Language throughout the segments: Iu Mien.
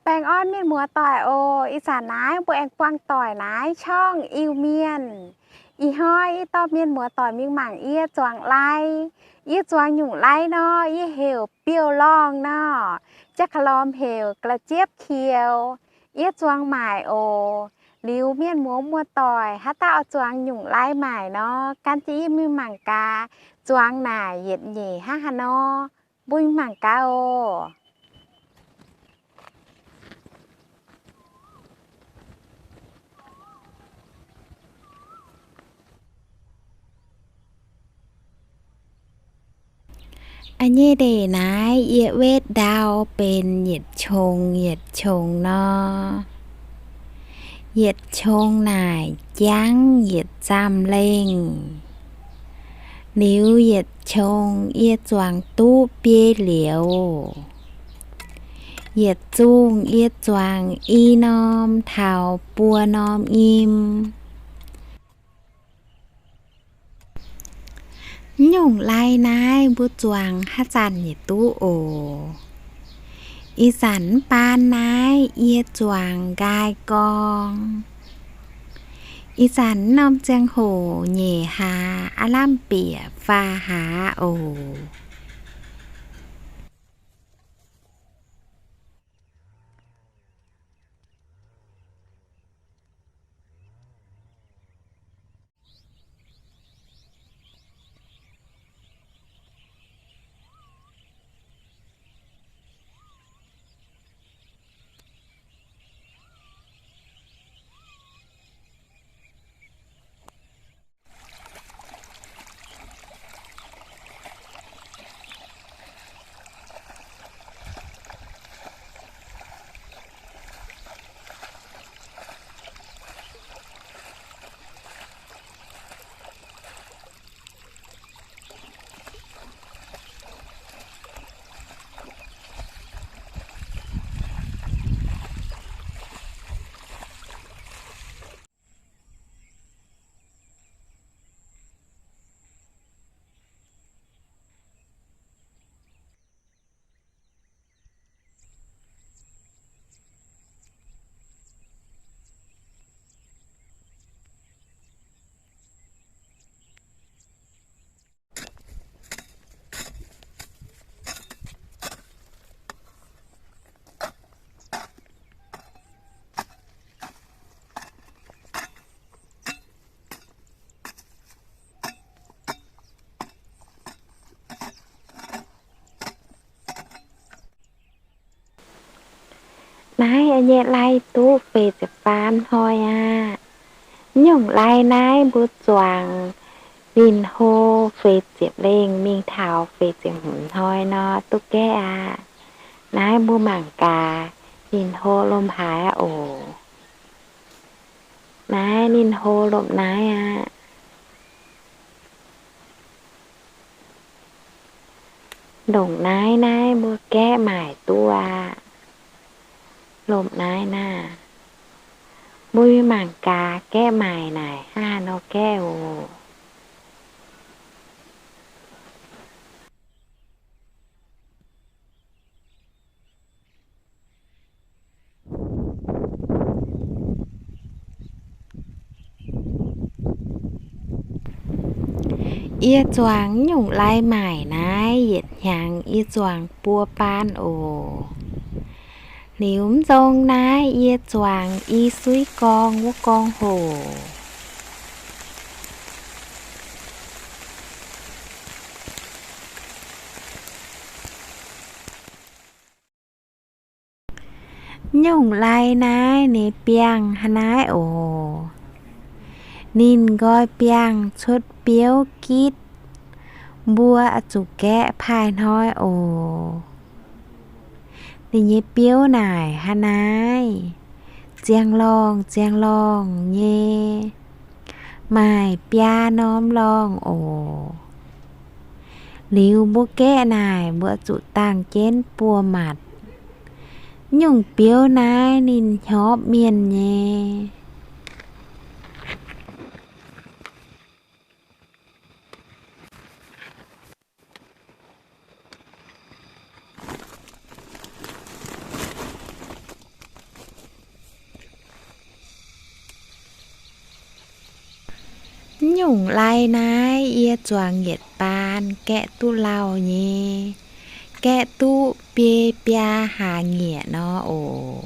baengh orn mienh muoz-doic oc. Ih zanc naaiv mbuo aengx buangh doic naaiv ช่อง Iu-Mienh. Ih hnoi yie dorh mienh muoz-doic mingh mangc yie zuangx lai. Yie zuangx nyungc lai nor, yie heuc biouv-lorngh nor, jaa-ka-lorm heuc กระเจี๊ยบเขียว. Yie zuangx maaic oc. Liuz mienh muoz muoz-doic haaix dauh oix zuangx nyungc lai maaic nor, gan jienv yie mingh mangc gaax. Zuangx naaic yietc nyeic hnangv haaix nor, mbuo mingh mangc gaax oc. A'nyei ndeic naaiv yie wetv ndau benx yietc qong yietc qong nor. Yietc qong naaic jangv yietc zaamh lengh. Liuz yietc qong yie zuangx duqv biei liouz. Yietc zungh yie zuangx i norm taux buo norm nyim. Nyungc lai naaiv mbuo zuangx haaix zanc yietc duqv oc. Ih zanc mv baan naaiv yie zuangx nqaai gorng. Ih zanc norm ziangh hoc nyeic hlaax aav lamh bieqc faah hlaax oc. Naaiv yie nyei lai duqv feix ziepc faam hnoi aqv. Nyungc lai naaiv mbuo zuangx ninh hlo feix ziepc lengh mingh taux feix ziepc hmz hnoi nor duqv gaeqv aqv. Naaiv mbuo mangc gaax ninh hlo lomh haaix oc. Naaiv ninh hlo lomh naaiv aqv. Ndongc naaiv naaiv mbuo gaeqv maaic duqv aqv. Lomh naaiv naaiv. Mbuo mangc gaax gaeqv maaic naaic hnangv haaix nor gaeqv oc. Yie zuangx nyungc lai maaic naaiv yietc hnyangx yie zuangx buo baan oc. Liuz mv nzong naaiv yie zuangx i suiv gorngv wuov gorngv hoc. Nyungc lai naaiv ninh biangh hnangv naaiv oc. Ninh nqoi biangh cuotv biouv gitv, mbuo oix zuqc gaeqv paaiv hnoi oc. Ninh nyei biouv naaic hnangv naaiv, ziangh lorngh ziangh lorngh nyei, maaih biaa norm lorngh oc. Liuz mbuo gaeqv naaic mbuo zuqc dangh jienv buo matc. Nyungc biouv naaiv ninh hnyopv mienh nyei. Nyungc lai naaiv yie zuangx yietc baan gaeqv duqv lauh nyei, gaeqv duqv biei biaa hlaax nyieqc nor oc.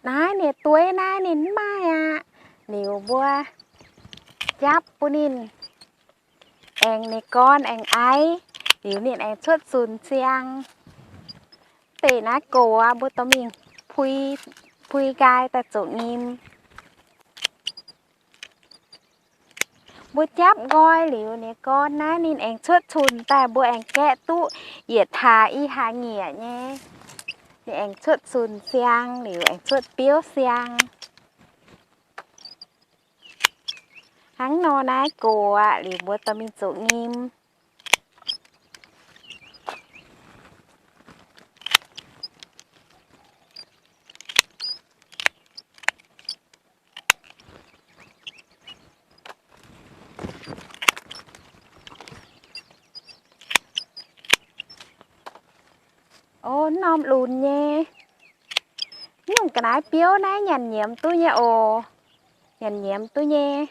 Naaiv ninh dueiv naaiv ninh mv maaih aqv. Liuz mbuo japv bun ninh, aengx ninh gorn aengx aiv, liuz ninh aengx cuotv cunx siang. Deix naaiv gox aqv, mbuo dorh mingh pui, pui nqaai daaih zoux nyim. Mbuo japv nqoi liuz ninh gorn naaiv ninh aengx cuotv cunx daaih, mbuo aengx gaeqv duqv yietc hlaax i hlaax nyieqc nyei. Ninh aengx cuotv cunx siang liuz aengx cuotv biouv siang. Hnangv nor naaiv gox aqv, liuz mbuo dorh mingh zoux nyim. O, norm lunx nyei. Nyungc ga'naaiv biouv naaiv nyanc nyiemz duqv nyei oc. Nyanc nyiemz duqv nyei.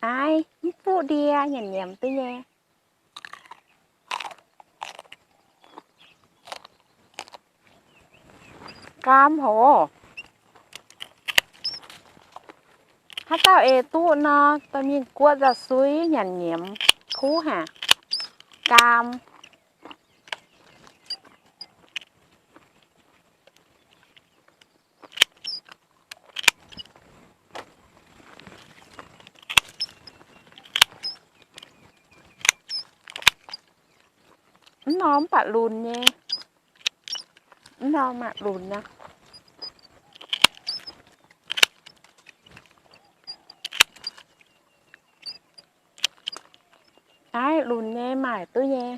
Naaiv mv fuqv ndie, nyanc nyiemz duqv nyei. Gaam hov. Haaix dauh eix duqv nor, dorh mingh guoqv nzauh suiv nyanc nyiemz kuv haic. Gaam. Mv norm mv baac lunx nyei. Mv norm maaih lunx nyei. Naaiv lunx nyei maaih duqv nyei.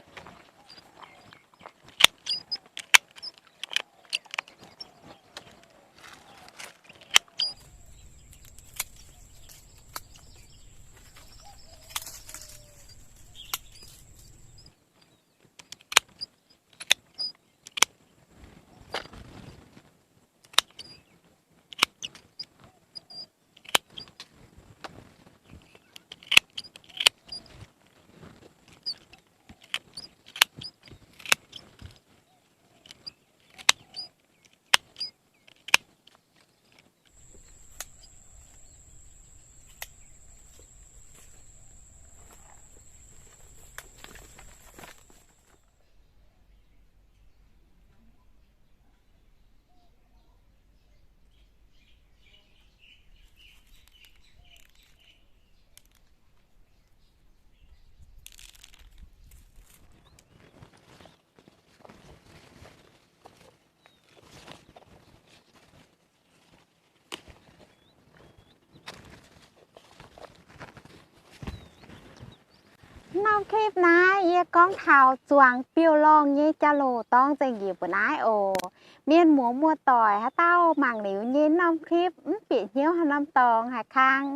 Norm clip naaiv yie gorngv taux zuangx biouv-lorngh nyei jauv-louc dorng nzengc njiec mbuo naaiv oc. Mienh muoz muoz-doic haaix dauh mangc liuz nyei norm clip mv bieqc hnyouv haaix norm dorngx haaix kang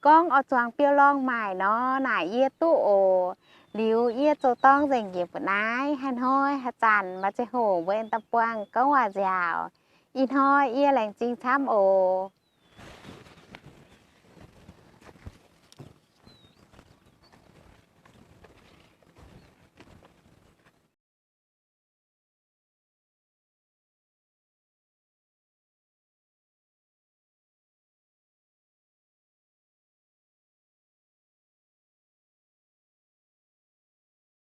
gorngv oix zuangx biouv-lorngh maaic nor, naaic yie duqv oc. Liuz yie zoux dorng nzengc njiec mbuo naaiv, haaix hnoi haaix zanc maaih ziangh hoc mbuo aengx daaih buangh gorngv waac nziaauc. Ih hnoi yie laengz zingh camv oc.